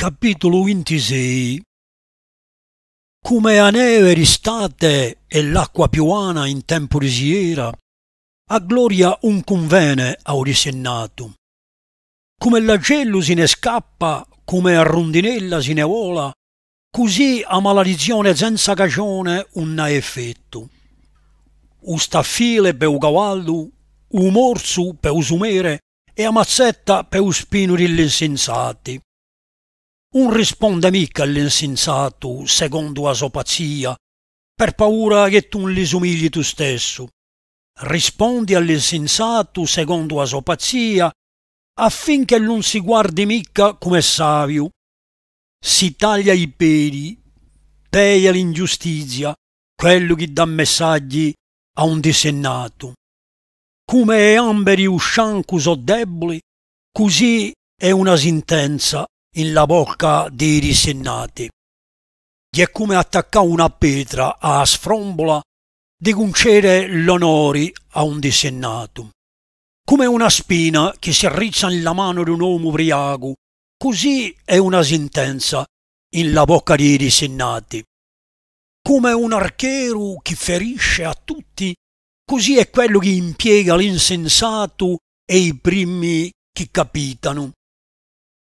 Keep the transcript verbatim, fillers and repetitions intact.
Capitulu vintisei. Cum'è a neve d'istate è l'acqua piuvana in tempu di siera, a gloria ùn cunvene à u dissinnatu. Cum'è l'acellu si ne scappa, cum'è a rundinella si ne vola, cusì a maledizione senza cagione ùn hà effettu. U staffile pè u cavallu, u morsu pè u sumere è a mazzetta pè u spinu di l'insinsati. Ùn risponde micca à l'insinsatu secondu a so pazzia, per paura chì tù ùn li sumigli tù stessu. Rispondi à l'insinsatu secondu a so pazzia, affinchè ùn si guardi micca cum'è saviu. Si taglia i pedi, pedia l'inghjustizia, quellu chì dà messaghji à un dissinnatu. Cum'è e ambe di u sciancu sò debuli, cusì hè una sintenza in la bocca di i dissinnati. Hè cum'è attaccà una petra à a sfrombula di cuncede l'onori à un dissinnatu. Cum'è una spina chì si arrizza in la manu d'un omu ubriacu, cusì hè una sintenza in la bocca di i dissinnati. Cum'è un archeru chì ferisce à tutti, cusì hè quellu chì impiega l'insinsatu è i primi chì capitanu.